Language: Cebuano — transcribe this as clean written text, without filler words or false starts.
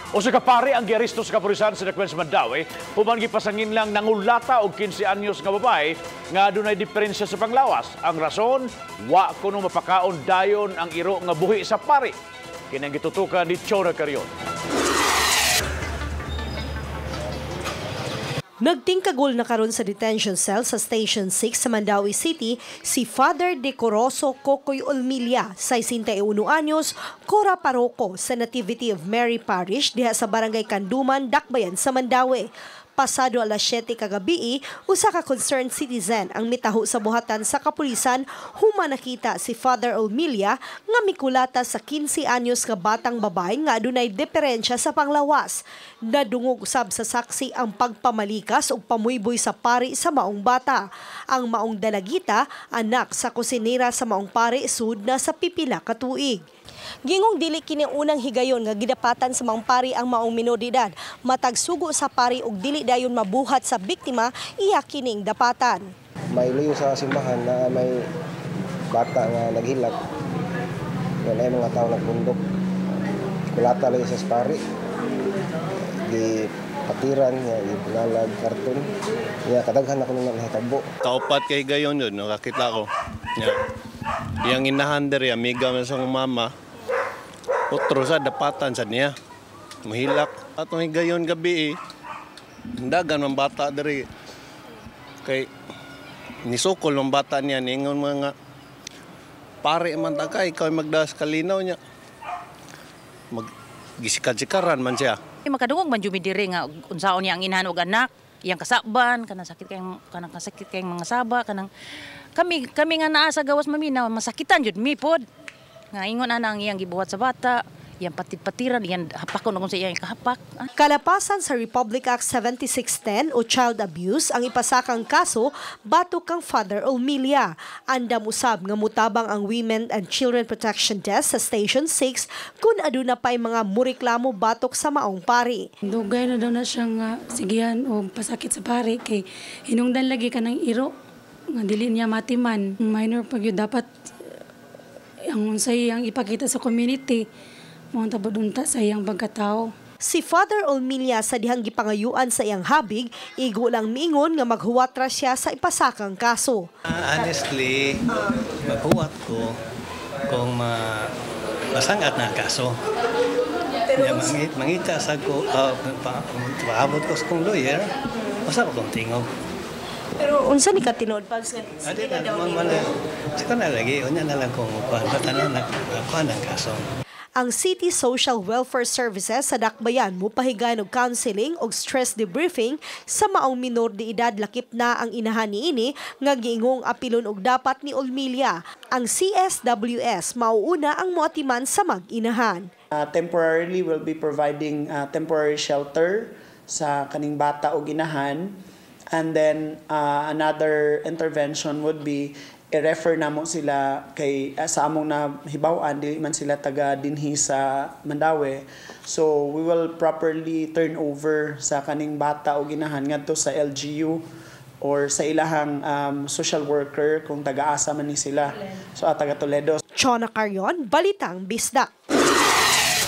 Usa ka pari ang giaresto sa kapulisan sa Dakbayan sa Mandaue human gipasangin lang nangulata og 15 anyos nga babae nga adunay diferensya sa panglawas. Ang rason, wa kuno mapakaon dayon ang iro nga buhi sa pari. Kinang gitutukan ni Chona Carion. Nagtingkagol na karon sa detention cell sa Station 6 sa Mandaue City si Father Decoroso Kokoy Olmilia, 61 anyos, Cora Paroko sa Nativity of Mary Parish diha sa Barangay Kanduman, Dakbayan sa Mandaue. Pasado alas 7 kagabi, usa ka concerned citizen ang mitaho sa buhatan sa kapulisan human nakita si Father Olmilia nga mikulata sa 15 anyos nga batang babae nga adunay diferensya sa panglawas. Nadungog usab sa saksi ang pagpamalikas ug pamuyboy sa pari sa maong bata. Ang maong dalagita, anak sa kusinera sa maong pari, sud na sa pipila ka tuig. Gingong dili kini unang higayon nga gidapatan sa maong pari ang maong minor de edad. Matag sugo sa pari og dili dayon mabuhat sa biktima, iya kining dapatan. May luyo sa simbahan na may bata nga naghilak. Nga na mga tao nagbundok. Kulata lagi sa pari. Di patiran, nga gibunalag karton. Ya kadaghan ako nang nahitabo. Kaupat kay gayon yun, nakakita ko. Ya. Yang inahan diri, amiga man sa mama. Otro sa dapatan sa niya. Mahilak. Atong higayon gabi eh. Dagan man bata diri. Kay nisukol man bata niya ningon mga pare man ta ka, ikaw ay magdas kalinaw niya. Mag gisikad-sikaran man siya. Makadungog man jud mi diri nga unsaon niya ang inahan og anak, iyang kasakban, kanang sakit kayong kanang kasakit kayong mga saba, kanang kami kami nga naa sa gawas maminaw, masakitan jud mi pod. Nga ingon ana ang iyang gibuhat sa bata, iyang patid-patiran, iyang hapakon kung sa iyang kahapak. Kalapasan sa Republic Act 7610 o child abuse ang ipasakang kaso batok kang Father Olmilia. Andam usab nga mutabang ang Women and Children Protection Desk sa Station 6 kung aduna pa'y mga mureklamo batok sa maong pari. Dugay na daw na siyang sigihan o pasakit sa pari kay hinungdan lagi ka ng iro nga dili niya matiman. Minor pag yun dapat ang unsay ang ipakita sa community mo tabod unta sa iyang pagkatao. Si Father Olmilia sa dihang gipangayuan sa iyang habig, igo lang miingon nga maghuwat ra siya sa ipasakang kaso. Honestly, maghuwat ko kung masangat na ang kaso. Pero mangita sa ko, paabot ko sa kong lawyer, basta ko kong tingog. Pero unsa ni ka tinuod pa nga Adi na, man, man, sa na lagi, unya na lang kung kuan, bata na kuan ang kaso. Ang City Social Welfare Services sa Dakbayan mopahigayon og counseling og stress debriefing sa maong minor de edad lakip na ang inahan niini nga giingong apilon og dapat ni Olmilia. Ang CSWS mauuna ang moatiman sa mag-inahan. Temporarily will be providing temporary shelter sa kaning bata og inahan. And then another intervention would be i-refer namo sila kay sa among nahibaw-an dili man sila taga dinhi sa Mandaue. So we will properly turn over sa kaning bata og inahan ngadto sa LGU or sa ilahang social worker kung taga-asa man ni sila. So taga Toledo. Chona Carion, Balitang Bisdak.